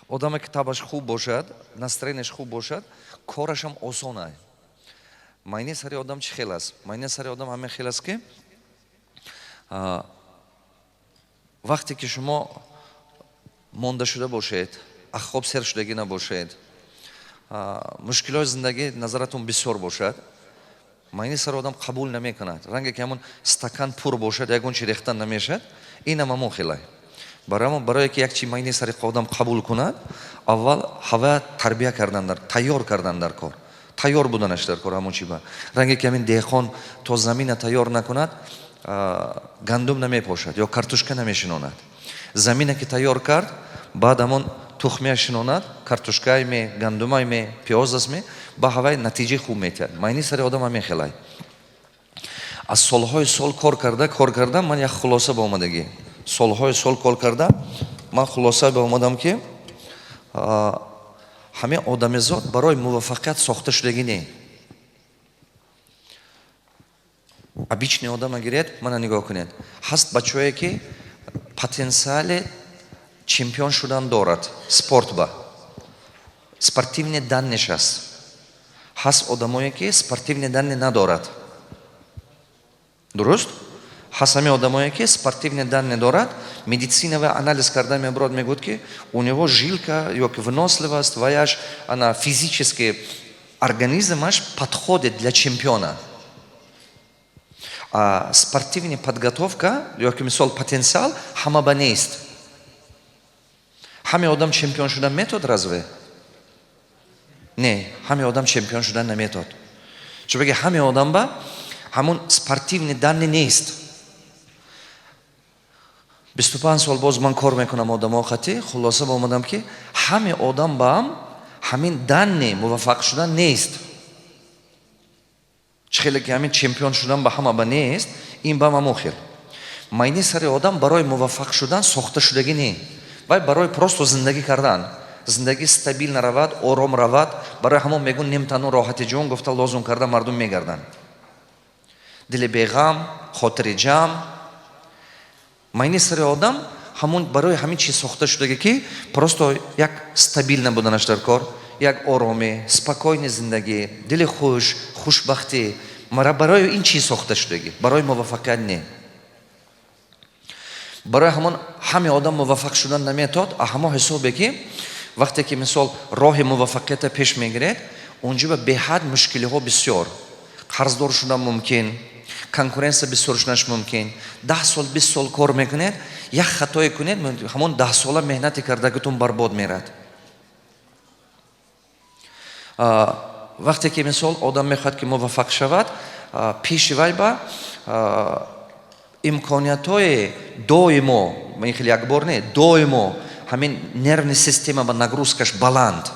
Одаме, ки табаш хуб бошад, настроение ш хуб бошад, корашам осон. Майни сари одам чӣ хел аст? Майни сари одам ҳамин хел аст, ки вақте ки шумо монда шуда бошед, аз хоб сер шудагӣ набошед, мушкилои зиндагӣ назаратон бисёр бошад, майни сари одам қабул намекунад. Ранге ки ҳамон стакан пур бошад, ягон чи рехтан намешавад. Инам ҳамон хелай. Барои барое ки як чи майни сари одам қабул кунад, аввал ҳава тарбия кардан дар тайёр кардан дар кор, тайёр буданаш дар кор. Ҳамон чи ба ранге ки ҳамин деҳқон то замина тайёр накунад, гандум намепошад ё картошка намешинонад. Замина ки тайёр кард, баъд ҳамон тухмия шинонад, картошкай ме, гандумай ме, пиёзас ме, ба ҳавай натиҷаи хуб метиҳад. Майни сари одам ҳамин хелай. Аз солҳои сол кор карда, кор карда, ман як хулоса ба омадагӣ. Солҳои сол кор карда, ман хулоса ба омадам, ки ҳамин одамизод барои муваффақият сохта шудагӣ не. Обычный одама гиред, мана нигоҳ кунед: ҳаст бачаое, ки потенсиали чемпион шудан дорад спорт ба, спортивный данные ш аст. Ҳаст одамое, ки спортивный данные надорад. Дуруст, ҳаст ҳамин одамое, ки спортивный данные дорад, медицина ва анализ карда мебурад, мегӯяд, ки у него жилка ё ки выносливость ваяш, ана физически организмаш подходит для чемпиона. А спортивный подготовка ё ки, мисол, потенсиал ҳама ба нест. Ҳаме одам чемпион шудан метод разве? Не, ҳаме одам чемпион шудан наметод, чунки ҳаме одам ба ҳамун спортивный данные нест. 25 сол боз ман кор мекунам одамо хати, хулоса ба омадам, ки ҳаме одам баам ҳамин данные муваффақ шудан нест. Чӣ хеле ки ҳамин чемпион шудан ба ҳама ба нест, ин ба ҳамон хел. Майни сари одам барои муваффақ шудан сохта шудагӣ не, вай барои просто зиндагӣ кардан, зиндагӣ стабильно равад, ором равад. Барои ҳамон мегӯн немтану роҳати ҷон гуфта, лозум карда мардум мегарданд. Дили беғам, хотири ҷамъ. Майни сари одам ҳамон барои ҳамин чиз сохта шудагӣ, ки просто як стабильно буданаш дар кор, як оромӣ, спокойный зиндагӣ, дили хуш, хушбахтӣ. Мара барои ин чиз сохта шудагӣ, барои муваффақият не. Барои ҳамон ҳаме одам муваффақ шудан наметод. А ҳамо ҳисобе, ки вақте ки, мисол, роҳи муваффақията пеш мегиред, унҷо ба беҳад мушкилиҳо бисёр, қарздор шудан мумкин, конкуренция бисёр шуданаш мумкин. 10 сол, 20 сол кор мекунед, як хатое кунед, ҳамон 10 сола меҳнати кардагитон барбод мерад. Вақте ки, мисол, одам мехоҳад, ки муваффақ шавад, пеши вай ба имкониятҳои доимо, ин хеле якбор не, доимо ҳамин нервный система ба нагрузка ш баланд,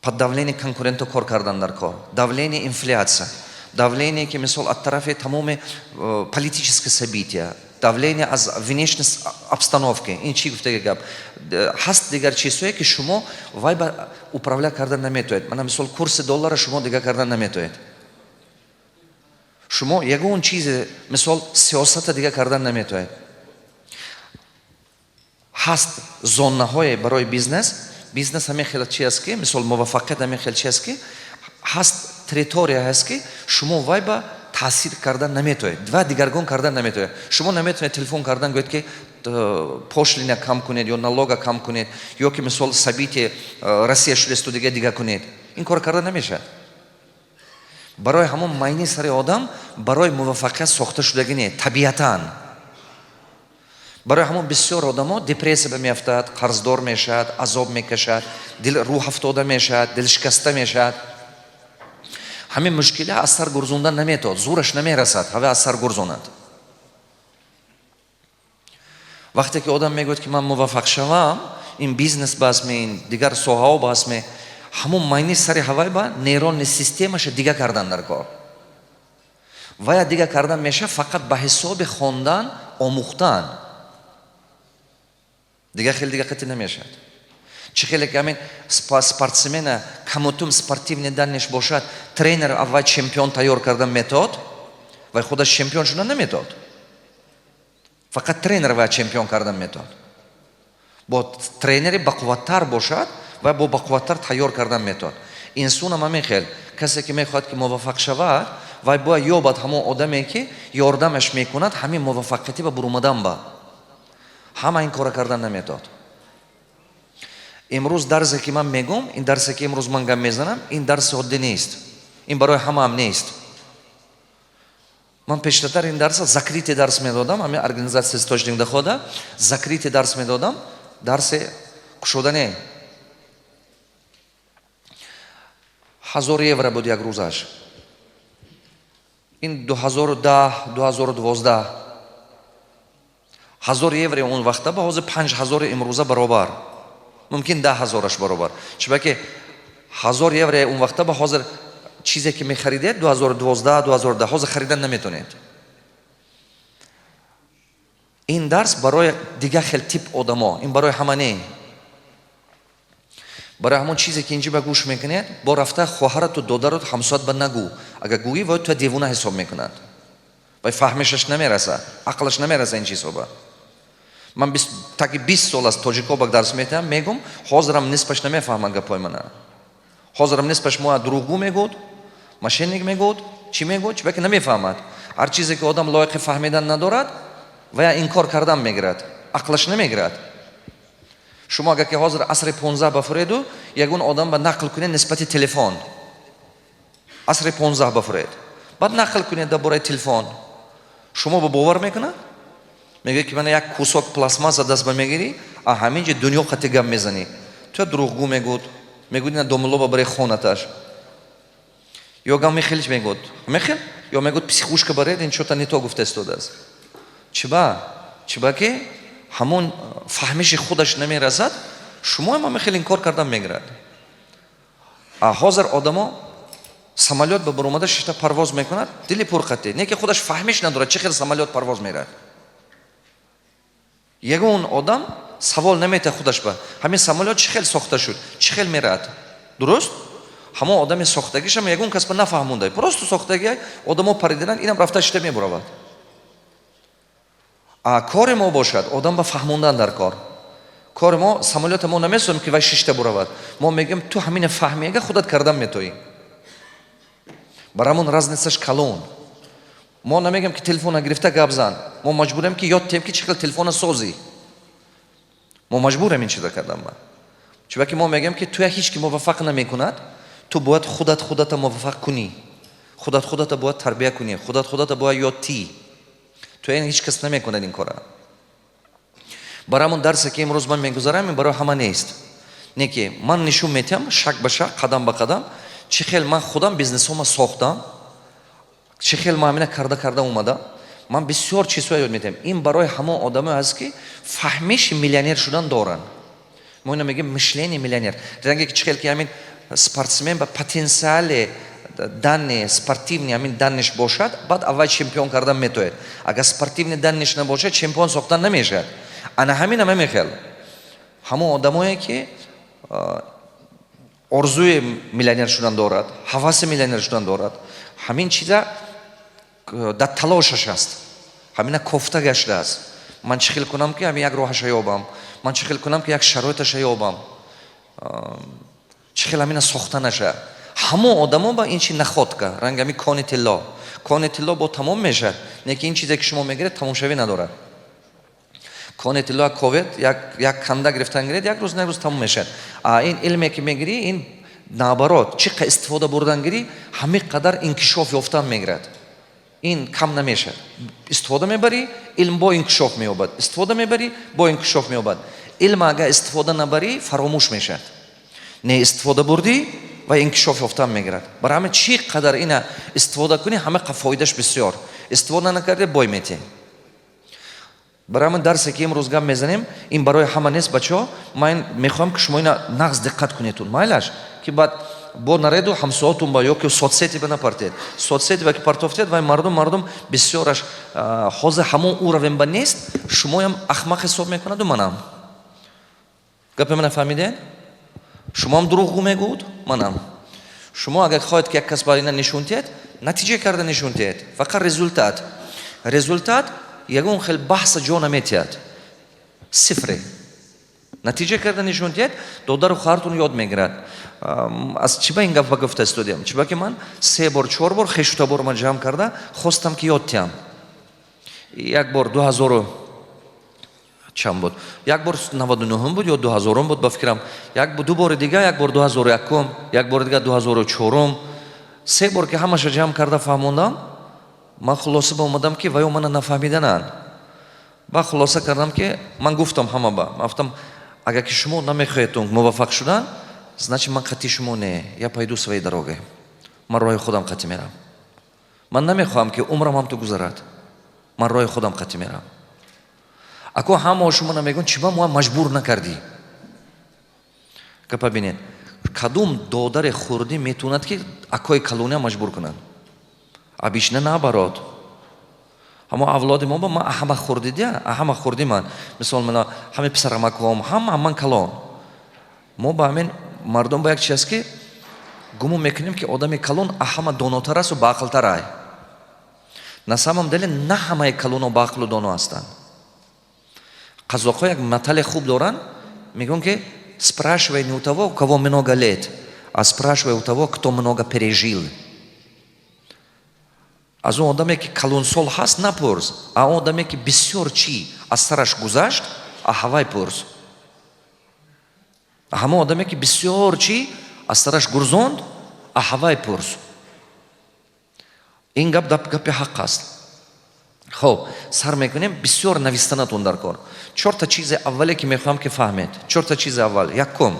под давление конкурента кор кардан дар кор, давление инфляция, давление, ки, мисол, от тарафи тамоми политические события, давление аз внешней обстановки. Ин чӣ гуфтаги гап? Ҳаст дигар чизҳое, ки шумо вай ба управлять кардан наметавонед. Мана, мисол, курси доллара шумо дигар кардан наметавонед. Шумо ягон чизе, мисол, сиёсата дигар кардан наметавонед. Ҳаст зонаҳое барои бизнес. Бизнес ҳамин хел чи аст, ки, мисол, муваффақият ҳамин хел чи аст, ки ҳаст территория ҳаст, ки шумо вай ба таъсир кардан наметавонед ва дигаргун кардан наметавонед. Шумо наметавонед телефон кардан гӯед, ки пошлина кам кунед ё налога кам кунед, ё ки, мисол, событие Россия шудасту, дига дига кунед. Ин кор карда намешавад. Барои ҳамон майни сари одам барои муваффақият сохта шудагӣ не табиатан. Барои ҳамон бисёр одамо депрессия ба меафтад, қарздор мешавад, азоб мекашад, дил рӯҳафтода мешавад, дилшикаста мешавад. Ҳамин мушкила аз сар гурзондан наметавад, зӯраш намерасад ҳава аз сар гурзонад. Вақте ки одам мегӯяд, ки ман муваффақ шавам, ин бизнес бас ме, ин дигар соҳаҳо бас ме, ҳамон майни сари ҳавай ба нейронный системаша дига кардан дар кор. Вая дига кардан меша фақат ба ҳисоби хондан, омӯхтан. Дига хеле дига қатъи намешавад. Чӣ хеле ки ҳамин спортсмена камутум спортивный данные ш бошад, тренер аввал чемпион тайёр кардан метод, вай худаш чемпион шудан наметод, фақат тренер вай чемпион кардан метод. Бо тренери бақувваттар бошад ва бо бақувваттар тайёр кардан метавонад. Инсонам ҳамин хел: касе ки мехоҳад, ки муваффақ шавад, вай бояд ёбад ҳамон одаме, ки ёрдамаш мекунад ҳамин муваффақияти ба бурумадан. Ба ҳама ин кора кардан наметавонад. Имрӯз дарсе, ки ман мегӯм, ин дарсе, ки имрӯз ман гап мезанам, ин дарси оддӣ нест, ин барои ҳамаам нест. Ман пештартар ин дарса закрытый дарс медодам, ҳамин организация «Источник дохода» закрытый дарс медодам, дарси кушодане 1000 евро буд як рӯзаш. Ин 2010, 2012. 1000 евро он вақта ба ҳозир 5000 имрӯза баробар, мумкин 10 000-аш баробар. Чунки 1000 евро он вақта ба ҳозир чизе, ки мехаридед 2012, 2010, ҳозир харидан наметонед. Ин дарс барои дигар хел тип одамо, ин барои ҳама не. Барои ҳамон чизе, ки инҷи ба гӯш мекунед, бо рафта хоҳарату додарат, ҳамсоят ба нагӯ. Агар гӯӣ, вай туя девона ҳисоб мекунад. Вай фаҳмишаш намераса, ақлаш намераса ин чизҳоба. Ман таги 20 сол аст тоҷико ба дарс метиҳам, мегум, ҳозирам нисбаш намефаҳмад гапҳои мана. Ҳозирам нисбаш моя дурӯғгӯ мегӯд, мошенник мегӯд, чӣ мегӯд. Чунки намефаҳмад. Ҳар чизе, ки одам лоиқи фаҳмидан надорад, вая инкор кардан мегирад, ақлаш намегирад. Шумо агар ки ҳозир асри 15 бафуреду ягон одам ба нақл кунед нисбати телефон, асри 15 бафуред, баъд нақл кунед дар бораи телефон, шумо ба бовар мекунад? Мегӯяд, ки мана як кусок пластмасса даст ба мегирӣ, а ҳамин ҷо дунё қати гап мезанӣ, ту дурӯғгӯ мегӯд, мегӯд ина домулло ба барои хонаташ ё гам мехелич мегӯд мехел, ё мегӯд, психушка баред, ин чё-то не то гуфта истодааст. Чиба? Чиба ки ҳамон фаҳмиши худаш намерасад. Шумо ҳам хеле инкор кардан мегирад. А ҳозир одамо самолёт ба баромада шишта парвоз мекунад дили пурқатӣ, не ки худаш фаҳмиш надорад, чӣ хел самолёт парвоз мерад. Ягон одам савол наметиҳад худаш ба: ҳамин самолёт чӣ хел сохта шуд, чӣ хел мерад? Дуруст, ҳамон одами сохтагишам ягон кас ба нафаҳмонда, просто сохтаги, одамо паридананд, инам рафта шита мебуравад. А кори мо бошад одам ба фаҳмондан дар кор. Кори мо самолёта мо намесозем, ки вай шишта буравад. Мо мегӯем: ту ҳамина фаҳмиага, худат кардан метоӣ. Бар ҳамон разница ш калон. Мо намегӯем, ки телефона гирифта гап зан. Мо маҷбурем, ки ёд тиҳем, ки чӣ хел телефона созӣ. Мо маҷбурем ин чиза кардан ба. Чунки мо мегӯем, ки туя ҳеҷ ки муваффақ намекунад, ту бояд худат худата муваффақ кунӣ, худат худата бояд тарбия кунӣ, худат худата бояд ёд тӣ. Туя ҳеҷ кас намекунад ин кора. Барои ҳамон дарсе, ки имрӯз ман мегузарам, ин барои ҳама нест. Не ки ман нишон метиҳам шаг ба шаг, қадам ба қадам, чӣ хел ман худам бизнесҳома сохтам, чӣ хел ман ҳамина карда карда омадам. Ман бисёр чизҳое ёд метиҳам. Ин барои ҳамон одамое аст, ки фаҳмиши миллионер шудан доранд. Мо ина мегӯем мышление миллионер. Ранге ки чӣ хел ки ҳамин спортсмен ба потенциали данные спортивный, ҳамин данный ш бошад, баъд аввал чемпион кардан метоед. Агар спортивный данный ш набошад, чемпион сохтан намешавад. Ана ҳамин ама мехел ҳамон одамое, ки орзуи миллионер шудан дорад, ҳаваси миллионер шудан дорад, ҳамин чиза дар талошаш аст, ҳамина кофта гаштааст: ман чӣ хел кунам, ки ҳамин як роҳаша ёбам, ман чӣ хел кунам, ки як шароиташа ёбам, чӣ хел ҳамина сохта наша. Ҳамон одамо ба ин чи находка, ранги ҳамин кони тилло. Кони тилло бо тамом мешавад, не ки ин чизе, ки шумо мегиред, тамомшавӣ надорад. Кони тилло ковед, як канда гирифтан гиред, як рӯз на як рӯз тамом мешавад. А ин илме, ки мегирӣ, ин наоборот, чӣ қа истифода бурдан гирӣ, ҳамин қадар инкишоф ёфтан мегирад, ин кам намешавад. Истифода мебарӣ, илм бо инкишоф меёбад, истифода мебарӣ, бо инкишоф меёбад. Илм агар истифода набарӣ, фаромӯш мешавад. Не, истифода бурдӣ ва инкишоф ёфтан мегирад. Барои ҳамин чӣ қадар ина истифода кунӣ, ҳама қа фоидаш бисёр. Истифода накарде, бой метиҳ. Барои ҳамин дарсе, ки имрӯз гап мезанем, ин барои ҳама нест, бачаҳо. Ман мехоҳам, ки шумо ина нағз диққат кунедтун, майлаш, ки баъд бо нареду ҳамсоатун ба ёки соцсети ба напартед. Соцсети ба ки партофтед, вай мардум бисёраш ҳозир ҳамон уровень ба нест, шумоям ахмақ ҳисоб мекунаду манам. Гапи мана фаҳмидед? Шумоам дурӯғгӯ мегӯд, манам. Шумо агар хоҳед, ки як кас ба ина нишон диҳед, натиҷа карда нишон диҳед, фақат результат. Результат ягон хел баҳса ҷо наметиҳад. Цифры. Натиҷа карда нишон диҳед, додару хоҳартон ёд мегирад. Аз чӣ ба ин гапа гуфта истодиям? Чиба ки ман се бор, чор бор хешу таборма ҷамъ карда хостам, ки ёд диҳам. Як бор 2000 чанд буд, як бор 99-ум буд ё 2000-ум буд, ба фикрам, як ду бори дига, як бор 2001-ум, як бори дига 2004-ум. Се бор ки ҳамаша ҷамъ карда фаҳмондам, ман хулоса ба омадам, ки ваё мана нафаҳмидананд. Ба хулоса кардам, ки ман гуфтам ҳама ба, ман гуфтам: агар ки шумо намехоҳедтон муваффақ шудан, значит, ман қати шумо не, я пойду своей дорогой, ман роҳи худам қати мерам. Ман намехоҳам, ки умрам ҳам ту гузарад, ман роҳи худам қати мерам. Ако ҳамао шумо намегӯн, чӣ ба мо маҷбур накардӣ? Гапа бинед: кадом додари хурдӣ метавонад, ки акои калониам маҷбур кунад? Обычно наоборот. Ҳамо авлоди мо ба ман ҳама хурдидия, ҳама хурди ман. Мисол, мана ҳами писарамаком, ҳама ман калон. Мо ба ҳамин мардум ба як чи аст, ки гумон мекунем, ки одами калон ҳама донотар асту баақлтар ай. На самом деле на ҳамаи калоно баақлу доно ҳастанд. Қазоқҳо як матале хуб доранд, мегӯянд, ки спрашивай не у того, у кого много лет, а спрашивай у того, кто много пережил. Аз он одаме, ки калонсол ҳаст, напурс, а он одаме, ки бисёр чӣ аз сараш гузашт, а ҳавай пурс. Ҳамон одаме, ки бисёр чӣ аз сараш гурзонд, а ҳавай пурс. Ин гап гапи ҳақ аст. Хоб, сар мекунем. Бисёр навистанатон дар кор. Чорта чизи аввале, ки мехоҳам, ки фаҳмед, чорта чизи аввал. Якум.